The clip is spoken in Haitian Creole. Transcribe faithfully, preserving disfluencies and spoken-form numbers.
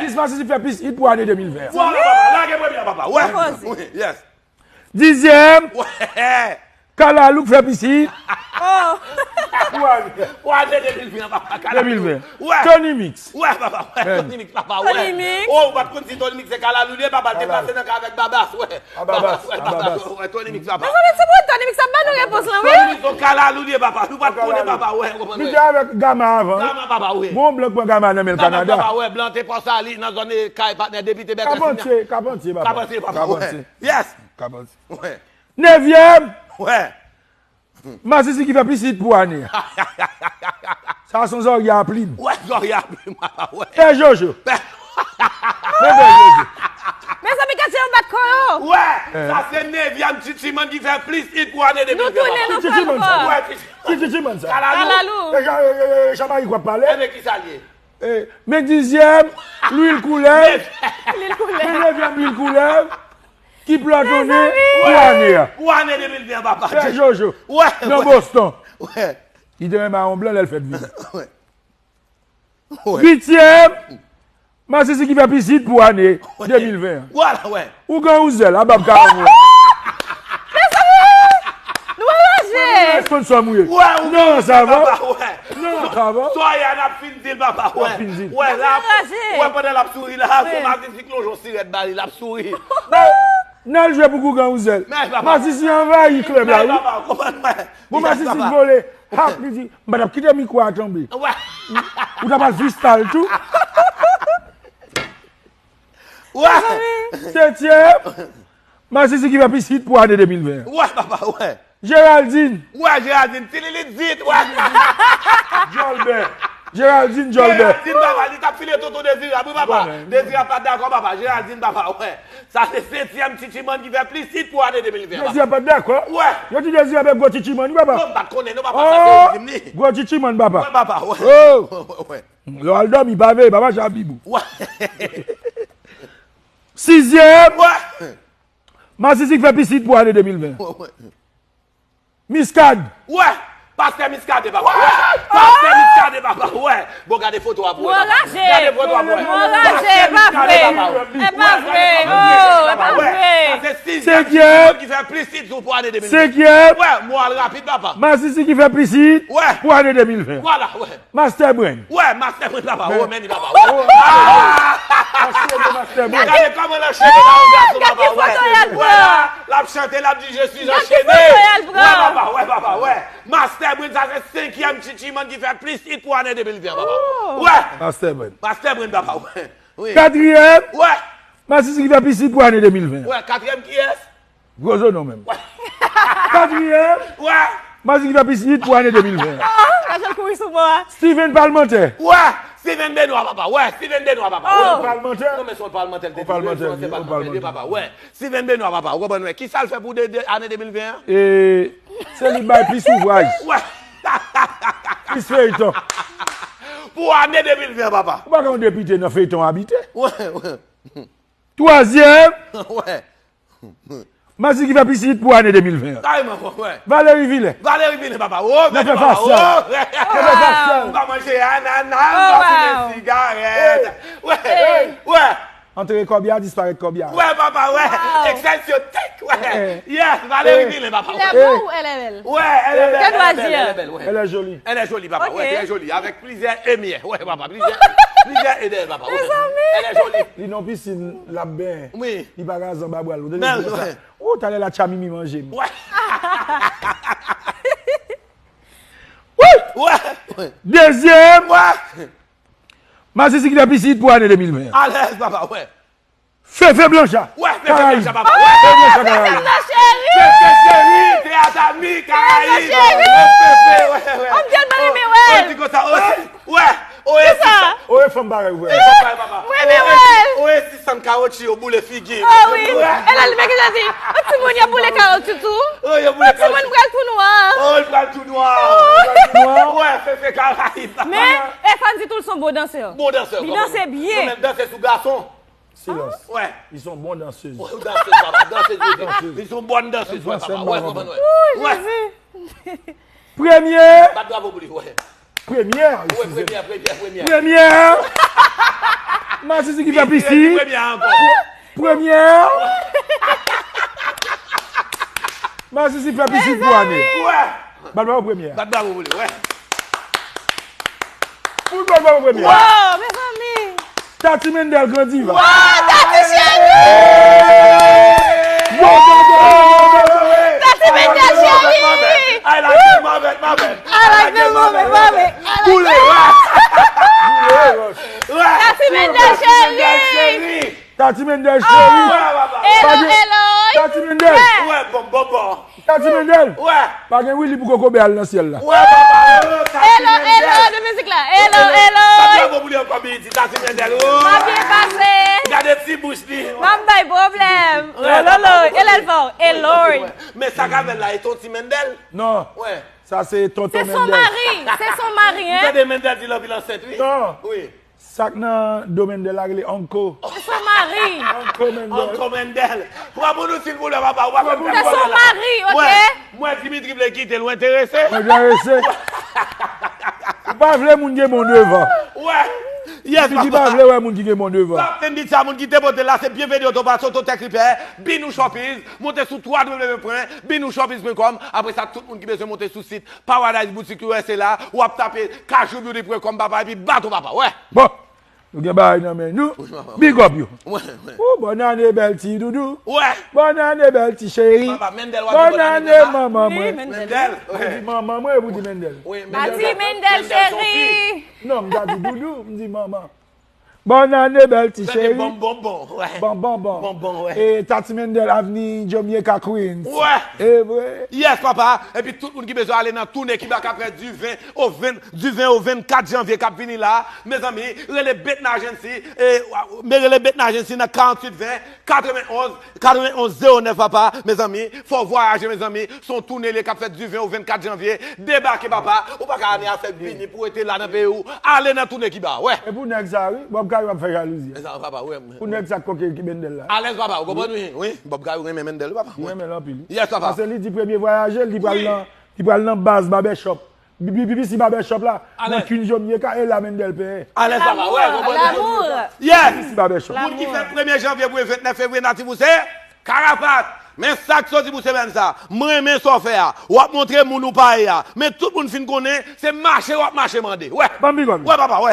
Miss Masisi k fè plis hit pou ane de mil ven an. Vwala, papa. Lage premye a, papa. Wè. Wi, yes. Dizyèm, Wè. Kalalou k fè pisit. Oh. Pou ane, pou ane de mil ven an, papa. Kalalou. De mil ven. Wè. Tony Mix. Wè, papa, wè. Tony Mix, papa, wè. Tony Mix. Oh, ou pa t konn si Tony Mix se Kalalou li ye, papa, l te pase nan kay avèk Babas, wè. A Babas, Babas, a Babas. Wè, Tony Mix, papa. Mezanmi, se pou Tony Mix ap ban nou repons lan, wi. Tony Mix, se Kalalou li ye, papa. Nou pa t konnen, papa, wè, ou konprann, wè. Li te avèk Gama avan, wi. Gama, papa, wè. Gon blan k pran Gama nan men l Kanada. Papa, wè, blan te fòse li nan zòn, eh, kay patnè depite Bertrand Senior. Kapantye, Kapantye, papa. Kapantye, papa, wè. Kapantye. Yes. Kapantye. Wè. Nevyèm. Wè. Masisi ki fè pisit pou ane a. Sa se yon zòrye a plim. Wè, zòrye a plim, papa, wè. Pè Jojo. Pè Men Pè Jojo. Mezanmi, gade yon bat kò yo. Wè, sa se nevyèm Titiman ki fè plis hit pou ane de mil ven, papa. Nou tounen, nou fè l ankò. Wè, Titiman. Ki Titiman sa? Kalalou. Kalalou. E Jean, e, e, e, Jean-Marie k ap pale? Ebyen, ki sa l ye? E, men dizyèm, Lwil Koulèv. Lwil Koulèv. Men nevyèm Lwil Koulèv. Ki plòtonnen pou ane a. Pou ane de mil ven an, papa. Pè Jojo. Wè, nan Boston. Wè. Li te renmen a yon blan lè l fèt vini. Wè. Wè. Uityèm, Masisi ki fè pisit pou ane de mil ven an. Vwala, wè. Ougan Ouzèl, a bab karanm wè. Mezanmi! Nou anraje! Sponsor m ou ye. Wè, Ougan Ouzèl, papa, wè. Non, sa va. Soyè a n ap fin di l, papa, wè. N ap fin di l. Wè, la, wè, pandan l ap souri la, se Masisi ki lonje yon sirèt ba li, l ap souri. N al jwe pou Ougan Ouzèl. Masisi anvayi klèb la, wi. Bon, Masisi vole. Hak, li di, m pa t ap kite mikwo a tonbe. Wè. Ou t ap al freestyle tou. Wè. Setyèm, Masisi ki fè pisit pou ane de mil ven an. Wè, papa, wè. Géraldine. Wè, Géraldine, ti Lilit Zit, wè. Djòlbè. Géraldine Djòlbè. Géraldine, papa, li t ap file tonton Dezirab, wi, papa. Dezirab pa t dakò, papa. Géraldine, papa, wè. Sa se setyèm Titiman ki fè plis hit pou ane de mil ven, papa. Dezirab pa t dakò? Wè. Yo di Dezirab e gwo Titiman, wi, papa. Non, m pa t konnen, non, papa, sa se di m li. Gwo Titiman, papa. Wè, papa, wè. Oh. Wè, wè. Lè w al dòmi, pa veye, papa, chabibou. Wè. Sizyèm. Wè. Masisi k fè pisit pou ane de mil ven. Wè, wè. Miskad. Wè. Pastè Miskadè, papa. Wè. Pastè Miskadè, papa. Wè. Bon, gade foto a pou wè, papa. Gade foto a pou wè. Pastè Miskadè, papa. Wè. E pa vre. Oh, e pa vre. Sa se sizyèm ki fè plis hit pou ane de mil ven. Senkyèm. Wè, mo al rapid, papa. Masisi ki fè plis hit pou ane de mil ven. Vwala, wè. Master Brain. Wè, Master Brain, papa. Wè, men li, papa. Wè. Master Brain. Gade kòman l anchene la, yon gason, papa. Wè. Wè, la, l ap chante, l ap di, "Je suis enchaîné." Wè, papa, wè, papa, wè. Master Brain, sa se senkyèm Titiman ki fè plis hit pou ane de mil ven, papa. Wè. Master Brain. Master Brain, papa, wè. Wi. Katriyèm. Wè. Masisi ki fè plis hit pou ane de mil ven. Wè, katriyèm kiyès? Gwozo non menm. Wè. Katriyèm. Wè. Masisi ki fè plis hit pou ane de mil ven. Ah, Rachel kouri sou bò a. Steven Palmantè. Wè. Steven Benoît, papa. Wè, Steven Benoît, papa. Oh. Wè. Palmantè. Non, men se yon palmantè, l te di, se yon palmantè, papa. Wè. Steven Benoît, papa. Wè. Kisa l fè pou de, de, ane de mil ven an? E, se li bay plis ouvraj. Wè. Plis feyton. Pou ane de mil ven, papa. Ou pa ka yon depite nan feyton abite. Wè, wè. Twazyèm. Wè. Masisi ki fè plis hit pou ane de mil ven an. Kareman, wè. Valery Villain. Valery Villain, papa. Oh, men papa. Oh, m pa manje anana, m pa fimen sigarèt. Wè, wè. Antre kòbya, disparèt kòbya. Wè, papa, wè. Excelsior Tech, wè. Yes, Valery Villain, papa. Il est beau ou elle est belle? Wè, elle est belle, elle est belle, elle est belle, wè. Elle est jolie. Elle est jolie, papa, wè, très jolie. Avec plusieurs émiers, wè, papa, plusieurs, plusieurs émiers, papa, wè. Elle est jolie. Li nan pisin, l ap benyen. Wi. Li pa ka zanba bwa l. Ou talè la tchamimi manje m. Wè. Wè. Dezyèm. Wè. Masisi ki fè plis hit pou ane de mil ven an. Alèz, papa, wè. Fefe Blanchard. Wè, Fefe Blanchard, papa, wè. Fefe Blanchard, Karayib. Fefe Cheri. Fefe Cheri, Teyat Ami, Karayib. Fefe, wè, wè. Ou di konsa, wè. Wè, oye, sisa. Oye, fanm parèy ou, wè. Fanm parèy, papa. Mwen, men, wè. Oye, sisa, kawoutchou, yo boule figi. Oh, wi. E la, li menm ki di, yon timoun, yo boule kawoutchou tou. Oh, yo boule kawoutchou. Yon timoun pral tou nwa. Oh, li pral tou nwa. Wè, Fefe Karayib, papa. Men, e fò n di tou, l se yon bon dansè. Bon dansè, li danse byen. Yo menm danse sou gason. Silans. Wè. Li se yon bon dansez. Wè, dansez, papa, dansez, wi. Dansez. Li se yon bòn dansez, wè, papa. Wè, wè, wè. Wè. Premye. Bat bravo pou li, wè. Premyè, wè, premyè, premyè, premyè. Premyè. Masisi ki fè pisi. Premye ankò. Premye. Masisi fè pisi pou ane. Wè. Bat bravo premye. Bat bravo pou li, wè. Pou bat bravo premye. Wow, mezanmi. Tati Mendel, gran diva. Wow, Tati cheri. Tati Mendel cheri. I like you, my bad, my bad. I like you, my bad, my bad. I like you, my bad. Boule, wè. Boule, wè. Tati Mendel cheri. Tati Mendel cheri. Hello, hello. Tati Mendel. Wè, bon, bon, bon. Tati Mendel. Wè. Pa gen Willy pou kokobè al nan syèl la. Wè, papa. Hello, hello, de mizik la. Hello, hello. Sa te bon pou li ankò, Billy, Tati Mendel. Oh. M ap byen pase. Gade ti bouch li. M ap bay pwoblèm. Lolo, e lè l fè w. Hello. Men sa k avè l la, e ton ti Mendel? Non. Wè. Sa se tonton Mendel. Se son mari. Se son mari, hein? Gade Mendel di l anpil ansent, wi. Non. Wi. Sa k nan do Mendel la rele Onko. Se son mari. Onko Mendel. Onko Mendel. Pran pou nou silvouplè, papa. Ou pa konn sa. Se son mari, ok? Mwen, mwen, Dimitri vle kite l, ou enterese? Mwen enterese. Ou pa vle moun gen bon devan. Wè. Yes, papa. Ou pa vle wè moun ki gen bon devan. Sa, se m di sa, moun ki te pote la, se Bienvenu Auto Parts, Auto Tech Repair, Binou Shoppies, monte sou w w w pwen binou shoppies pwen kòm. Apre sa, tout moun ki bezwen monte sou sit Paradise Boutique U S A la, w ap tape kajou beauty pwen kòm, papa, epi baton, papa, wè. Bon, nou gen bagay nan men nou. Wi, papa. Big up yo. Wè, wè. Ou, bòn ane, bèl ti doudou. Wè. Bòn ane, bèl ti cheri. Papa, Mendel, w ap di bòn ane, papa. Bòn ane, manman mwen. Wi, Mendel. Mendel. Mwen di manman mwen, ou di Mendel. Wi, Mendel. Tati Mendel cheri. Non, m ta di doudou, m di manman. Bòn ane, bèl ti cheri. Bonbon, wè. Bonbon, bon. Bonbon, wè. E Tati Mendel, avni Jamaica, Queens. Wè. E vre. Yes, papa. Epi tout moun ki bezwen ale nan toune ki ba k ap fèt di ven o ven, di ven o vennkat janvye k ap vini la. Mezanmi, rele Betna Agency. E, men rele Betna Agency nan karanntuit ven, katrevenn-onz, katrevenn-onz zewo nèf, papa. Mezanmi, fò w vwayaje, mezanmi. Se yon toune li ye k ap fèt di ven o vennkat janvye. Debake, papa. Ou pa ka ane avèk Bini pou rete la nan peyi w. Ale nan toune Kiba, wè. E pou nèg sa, wi. Bob Kayou ap fè jalouzi. E sa, papa, wè. Pou nèg sa k koke ki Mendel la. Alèz, papa, ou konprann, wi. Wi, Bob Kayou renmen Mendel, wi, papa. Li renmen l anpil, wi. Yes, papa. Paske li di premye vwayaje l, li pral nan, li pral nan baz barbershop. Bi-, bi-, B B C Barbershop la, nan Queens Jamaica, e la Mendel peye. Alèz, papa, wè, ou konprann, wi. L'amour. Yes. B B C Barbershop. Moun ki fèt premye janvye pou vennèf fevriye, natif ou se Karapat, men sa k soti pou semèn sa. M renmen sa w fè a. W ap montre moun ou pa ye a. Men tout moun fin konnen, se mache w ap mache mande. Wè. Ban m big up. Wè, papa, wè.